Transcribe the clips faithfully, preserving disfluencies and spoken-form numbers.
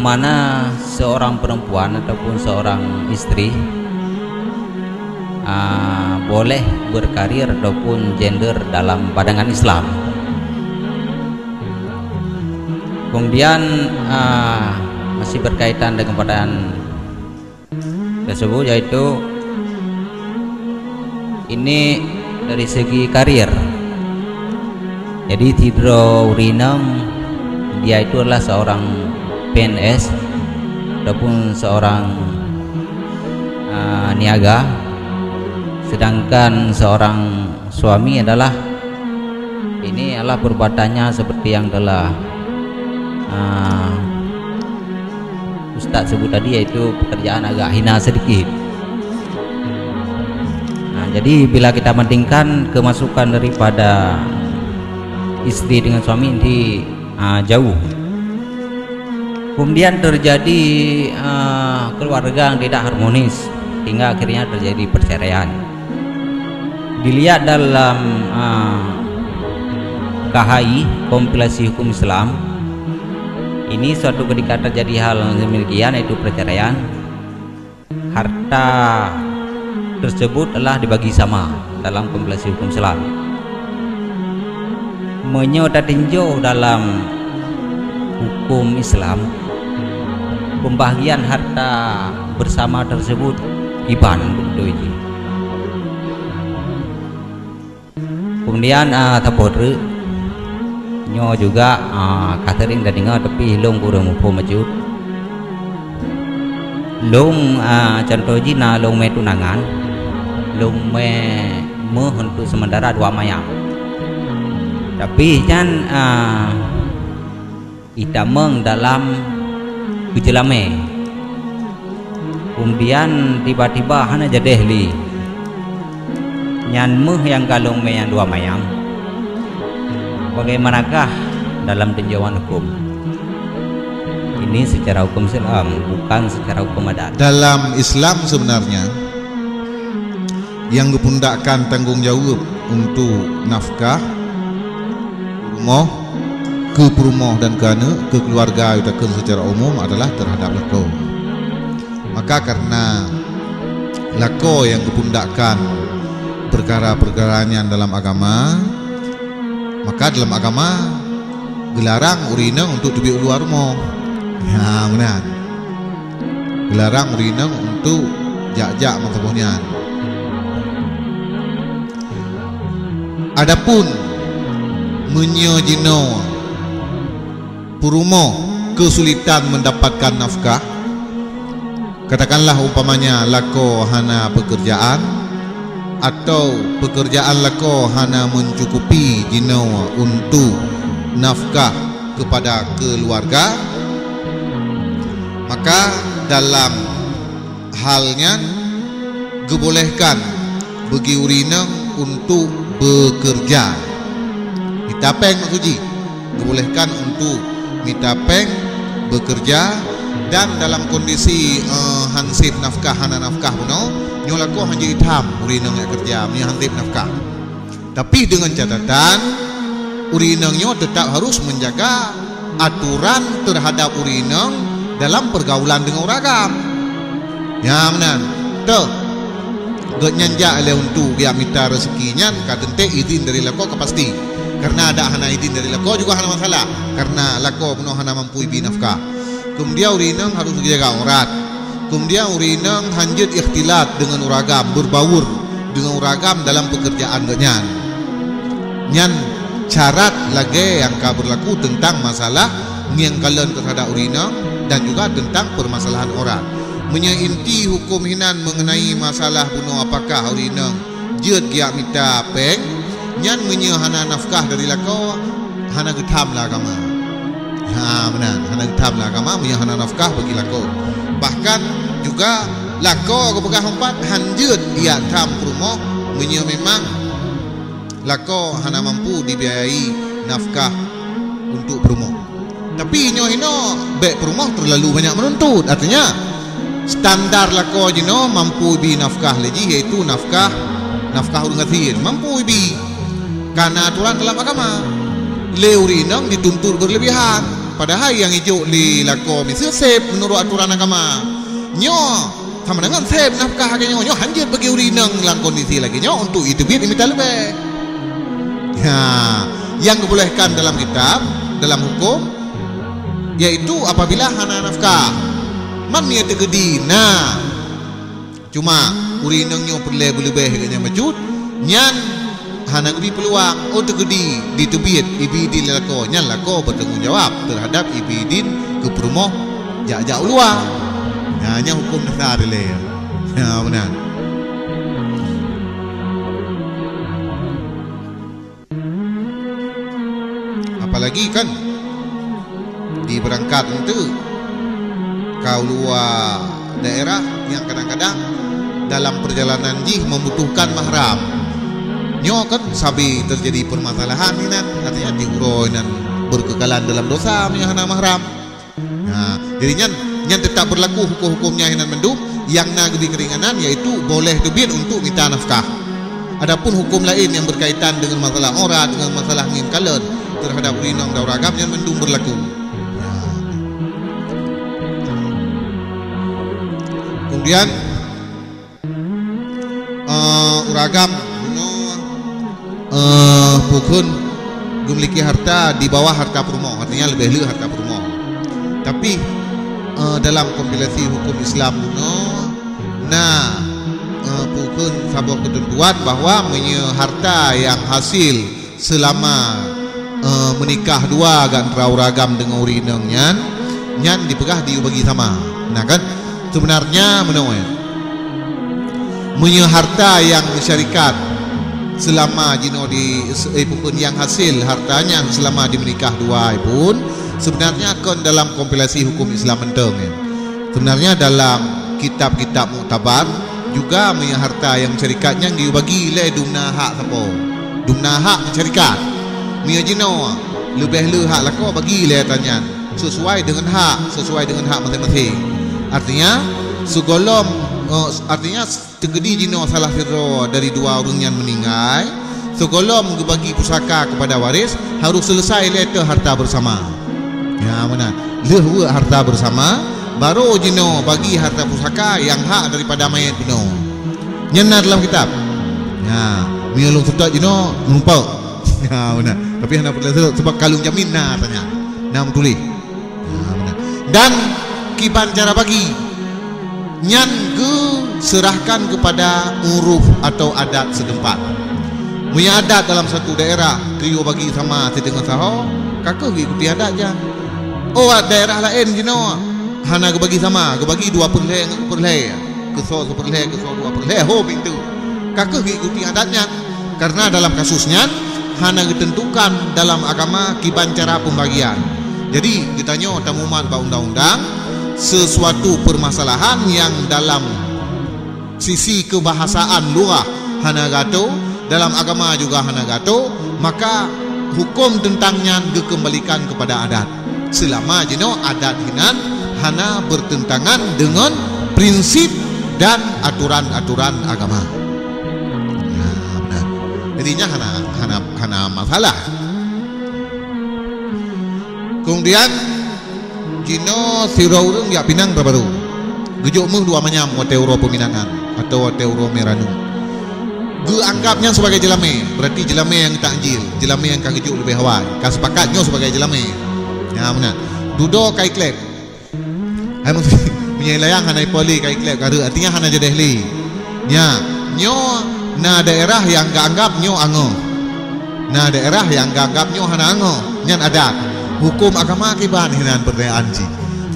Mana seorang perempuan ataupun seorang istri, ah, boleh berkarir ataupun gender dalam pandangan Islam. Kemudian, ah, masih berkaitan dengan pertanyaan tersebut, yaitu ini dari segi karir. Jadi, sidroe ureueng inong, dia itu adalah seorang P N S ataupun seorang, ah, niaga, sedangkan seorang suami adalah, ini adalah perbuatannya seperti yang telah, ah, Ustaz sebut tadi, yaitu pekerjaan agak hina sedikit. Nah, jadi bila kita bandingkan kemasukan daripada istri dengan suami, nanti, ah, jauh. Kemudian terjadi, ah, keluarga yang tidak harmonis, hingga akhirnya terjadi perceraian. Dilihat dalam, ah, K H I, kompilasi hukum Islam, ini suatu ketika terjadi hal yang demikian, yaitu perceraian, harta tersebut telah dibagi sama dalam kompilasi hukum Islam. Meunyoe tatinjau dalam hukum Islam, pembagian harta bersama tersebut iban beutôi jih. Kemudian, ah, saboh treuk, nyoe juga, ah, ka sering tadeungoe, tapi lôn kureueng muphom bacut. Lôn, ah, contoh jih na lôn mé tunangan, lôn mé méuh untuk sementara dua mayam. Tapi nyan, ah, itamong dalam peujeulamé. Kemudian tiba-tiba hana jadeh lé. Nyan méuh nyang ka lôn mé nyang dua mayam. Bagaimanakah dalam tinjauan hukum? Ini secara hukum Islam, bukan secara hukum adat. Dalam Islam sebenarnya, nyang geupundakkan tanggong jaweueb untuk nafkah rumoh, keu peurumoh dan keu aneuk, keu keuluwarga, utakeun secara umum adalah terhadap lakoe. Maka, kareuna lakoe nyang geupundakkan peukara-peukara nyan dalam agama, maka dalam agama geularang ureueng inong untuk teubiet u luwa rumoh. Ya, meunan. Geularang ureueng inong untuk jak-jak meusaboh nyan. Adapun meunyoe jinoe peurumoh keusulitan meundapatkan nafkah, katakanlah umpamanya lakoe hana peukeurjaan, atau peukeurjaan lakoe hana meucukupi jinoe untuk nafkah keupada keuluwarga, maka dalam hal nyan geubolehkan bagi ureueng inong untuk beukeurja. Mita péng maksud jih, geubolehkan untuk mita péng, beukeurja, dan dalam kondisi, eh, hanseb nafkah, hana nafkah bunoe, nyoe lakoe hanjeuet itham ureueng inong nyang keurja meunyoe hanseb nafkah. Tapi dengan catatan, ureueng inong nyoe teutap harus menjaga aturan terhadap ureueng inong dalam pergaulan dengan ureueng agam. Nyan meunan. Toh, gobnyan jak lé untuk geujak mita raseuki nyan ka teuntèe idhin dari lakoe ka pasti. Kareuna adak hana idhin dari lakoe juga hana masalah, kareuna lakoe bunoe hana mampu ibi nafkah. Keumudian ureueng inong harôh geujaga aurat. Keumudian ureueng inong hanjeuet ikhtilat deungon ureueng agam, berbaur deungon ureueng agam dalam peukeurjaan gobnyan. Nyan syarat lagèe nyang ka beurlaku teuntang masalah ngieng kalon teuhadap ureueng inong dan juga teuntang peumasalahan aurat. Meunyoe inti huköm hinan meungeunai masalah bunoe apakah ureueng inong jeuet geujak mita péng, nyan meunyoe hana nafkah dari lakoe, hana geutham lé agama. Ha, meunan, hana geutham lé agama meunyoe hana nafkah bagi lakoe. Bahkan juga lakoe geupeugah umpat hanjeuet geujak tham peurumoh meunyoe memang lakoe hana mampu dibiayai nafkah untuk peurumoh. Tapi nyoe hinoe bèk peurumoh teulalu banyak meununtut. Artinya, standar lakoe jinoe mampu ibi nafkah lé jih, yaitu nafkah, nafkah ureueng gasien. Mampu ibi. Ka na aturan dalam agama. Lé ureueng inong dituntut berlebihan. Padahai nyang ijok lé lakoe miseue sép meunurot atoran agama. Nyoe sama deungon sép nafkah lagèe nyoe, nyoe hanjeuet bagi ureueng inong lam kondisi lagèe nyoe untuk iteubiet imita leubeh. Ha, nyang geubolehkan dalam kitab, dalam huköm, yaitu apabila hana nafkah. Man meunyo teukeudi na, cuma ureueng inong nyoe peureulèe beuleubeh geuh nyan bacut, nyan hana geubri peuluang. Oh, teukeudi diteubiet, ibi idin lé lakoe, nyan lakoe bertanggung jawab terhadap ibi idin keu peurumoh jak-jak u luwa. Nyan, nyan huköm dasar ilèe. Ya, meunan. Apalagi kan, di beurangkat eunteuk ka u luwa daerah nyang kadang-kadang dalam peurjalanan jih membutuhkan mahram. Nyoe kan sabe teujadi peumasalahan inan, artinya di uroe inan beurkeukalan dalam dosa meunyo hana mahram. Nah, jadi nyan, nyan teutap beurlaku huköm-huköm nyan inan mandum, nyang na geubri keuringanan yaitu boleh teubiet untuk mita nafkah. Adapun huköm laén nyang beurkaitan deungon masalah aurat, deungon masalah ngieng kalon terhadap ureueng inong dan ureueng agam, nyan mandum beurlaku. Nah. Kemudian, Eh, ureueng agam bunoe, eh, peue kheun geumiliki harta di bawah harta peurumoh, artinya leubeh le harta peurumoh. Tapi, eh, dalam kompilasi huköm Islam bunoe na, eh, peue kheun saboh keuteuntuan bahwa meunyoe harta nyang hasil seulama, eh, meunikah dua antara ureueng agam deungon ureueng inong nyan, nyan dipeugah dibagi sama. Nah kan? Sebenarnya meunoe, meunyoe harta nyang meusyarikat seulama jinoe di, eh, peue kheun nyang hasil harta nyan seulama dimeunikah dua pun, sebenarnya kon dalam kompilasi huköm Islam mantong nyan. Sebenarnya dalam kitab-kitab muktabar juga meunyoe harta nyang meusyarikat nyan geuyue bagi lé dumna hak sapo. Dumna hak meusyarikat. Meunyoe jinoe leubeh le hak lakoe bagi lé ata nyan sesuai deungon hak, sesuai deungon hak maséng-maséng. Artinya, sigohlom, eh, artinya, teukeudi jinoe salah sidroe dari dua ureueng nyan meuninggai, sigohlom geubagi pusaka keupada waréh harôh seuleusoe lé teuh harta beusama. Ya, meunan. Lheueh weuek harta beusama, barô jinoe bagi harta pusaka nyang hak daripada manyét bunoe. Nyan na dalam kitab. Ya, meunyoe lôn seutôt jinoe, meureumpok. Ya, meunan. Tapi hana peureulèe seutôt, sabab ka lôn jamin na tanya. Na meutuléh. Ha, meunan. Dan kiban cara bagi nyan geuseurahkan keupada uruf atau adat seuteumpat. Meunyoe adat dalam satu daerah geuyue bagi sama sideungon saho, ka kheueh geuikuti adat nyan. Oh, daerah laén jinoe hana geubagi sama, geubagi dua peureulèe ngon peureulèe. Keusoe sipeureulèe, keusoe dua peureulèe, ho pintoe. Ka kheueh geuikuti adat nyan. Karena dalam kasus nyan hana geuteuntukan dalam agama kiban cara peumbagian. Jadi, geutanyoe tamumat bak undang-undang, sesuatu permasalahan nyang dalam sisi keubahasaan lughah hana geuatô, dalam agama juga hana geuatô, maka huköm teuntang nyan geukeumbalikan keupada adat. Seulama jinoe adat hinan hana beurteuntangan deungon prinsip dan atoran-atoran agama. Nah, meunan. Jadi nyan hana, hana, hana masalah. Kemudian, jinoe sidroe ureueng jak pinang rabaru. Geujok méuh dua manyam watèe uroe peuminangan atau watèe uroe meuranum. Geuanggab nyan sibagai jeulamé, beurati jeulamé nyang takjil, jeulamé nyang ka geujok leubeh awai, ka seupakat nyoe sibagai jeulamé. Nyan meunan. Dudoe ka ikleb. Hai meunyoe layang hana ipo lé ka ikleb ka rhot, artinya hana jadeh lé. Nyan, nyoe na daerah nyang geuanggab nyoe angoh. Na daerah nyang geuanggab nyoe hana angoh, nyan adat. Huköm agama kiban hinan peurtanyaan jih.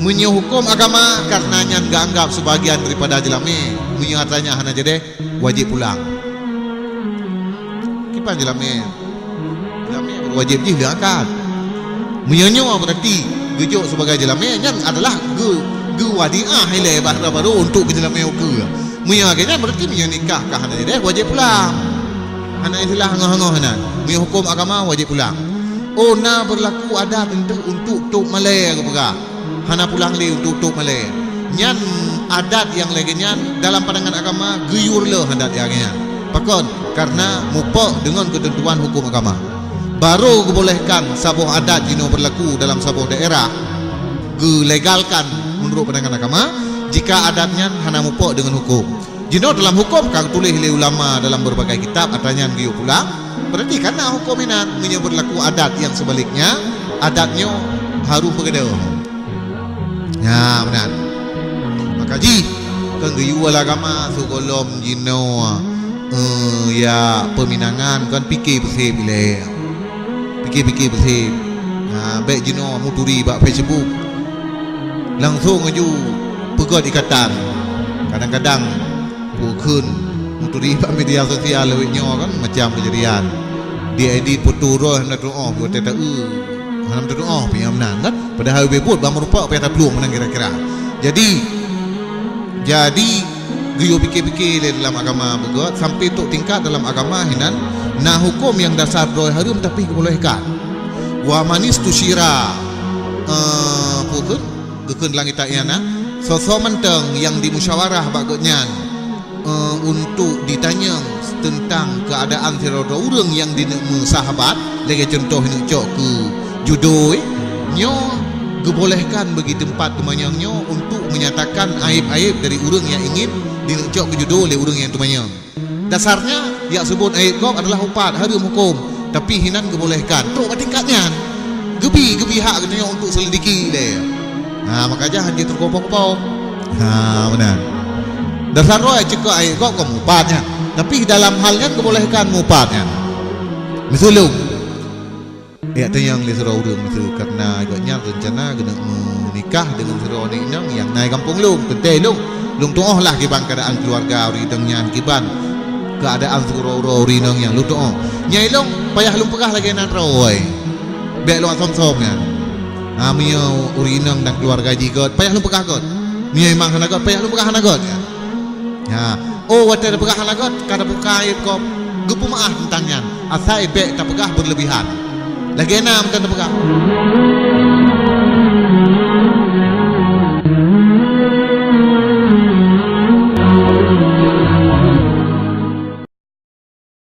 Meunyoe huköm agama, karena nyan geuanggab seubagian daripada jeulamé, meunyoe atra nyan hana jadeh, wajéb pulang. Kiban jeulamé? Jeulamé wajéb jih geuangkat. Meunyoe nyoe beurati geujok sibagai jeulamé, nyan adalah geu-, geuwadiah ilèe bak rabaru untuk keu jeulamé ukeue. Meunyoe lagèe nyan, beurati meunyoe nikah ka hana jadeh, wajéb pulang. Hana istilah angoh-angoh nyan. Meunyoe huköm agama, wajéb pulang. Oh, na beurlaku adat untuk, untuk tôb malèe geupeugah. Hana pulang lé untuk tôb malèe. Nyan adat nyang lagèe nyan dalam pandangan agama geuyue le adat nyang lagèe nyan. Pakon? Karena mupok deungon keuteuntuan huköm agama. Barô geubolehkan saboh adat jinoe beurlaku dalam saboh daerah, geulegalkan meunurot pandangan agama, jika adat nyan hana mupok deungon huköm. Jinoe dalam huköm ka geutuléh lé ulama dalam beurbagai kitab, atra nyan geuyue pulang. Berarti kana huköm inan, meunyoe beurlaku adat nyang seubaliknya, adat nyoe harôh beugadôh. Ya, meunan. Maka jih, kon geuyue lé agama sigohlom jinoe, eh, ya, peuminangan, kon pike beusép ilée. Pike-pike beusép. Ha, bék jinoe meuturi bak Facebook. Langsong aju peugöt ikatan. Kadang-kadang peue kheun meuturi bak media sosial awaknyoe kan macam keujadian. Di-edit foto roh hana teutuoh, watée ta-eu hana teutuoh, pih nyan meunan kan. Padahai ubé buet ban meurumpok pih taplueng meunan kira-kira. Jadi, jadi geuyue pike-pike lé dalam agama beugöt sampai trok tingkat dalam agama hinan na huköm nyang dasar droe hareuem tapi geubolehkan. Wa manistusyira, eh, peue kheun? Geukheun lam kitab nyan na, soe-soe mantong nyang dimusyawarah bak gobnyan, eh, untuk ditanyong teuntang keuadaan sidroe-droe ureuëng nyang dineuk meusahabat, lagée cuntoh neuk cok keu judo, eh, nyoe geubolehkan bagi teumpat teumanyong nyoe untuk menyatakan aéb-aéb dari ureuëng nyang ingin dineuk cok keu judo lé ureuëng nyang teumanyong. Dasarnya, jak seubot aéb gob adalah upat, hareuem huköm, tapi hinan geubolehkan. Trok bak tingkat nyan, geubi, geubi hak geutanyoe untuk selidiki lé. Ha, maka jangan jiteukopo-kopo. Ha, meunan. Dasar droe ceukeuk aéb gob kon meuupat nyan, tapi dalam hal nyan geubolehkan meuupat nyan. Miseue lôn, jak tanyong lé sidroe ureuëng miseue, karena gobnyan reuncana geuneuk meunikah deungon sidroe aneuk inong nyang na i gampông lôn. Teuntée lôn, lôn tuoh lah kiban keuadaan keuluwarga ureuëng inong nyan, kiban keuadaan sidroe-droe ureuëng inong nyan lôn tuoh. Nyan lôn payah lôn peugah lagée nan droe. Bék lôn som-som nyan. Ha, meunyoe ureuëng inong dan keuluwarga jih göt, payah lôn peugah göt. Meunyoe memang hana göt, payah lôn peugah hana göt nyan. Ha, oh, watée tapeugah hana göt, ka tabuka aéb gob, geupeumeuáh teuntang nyan. Asai bék tapeugah beureulebihan. Lagée na mantong tapeugah.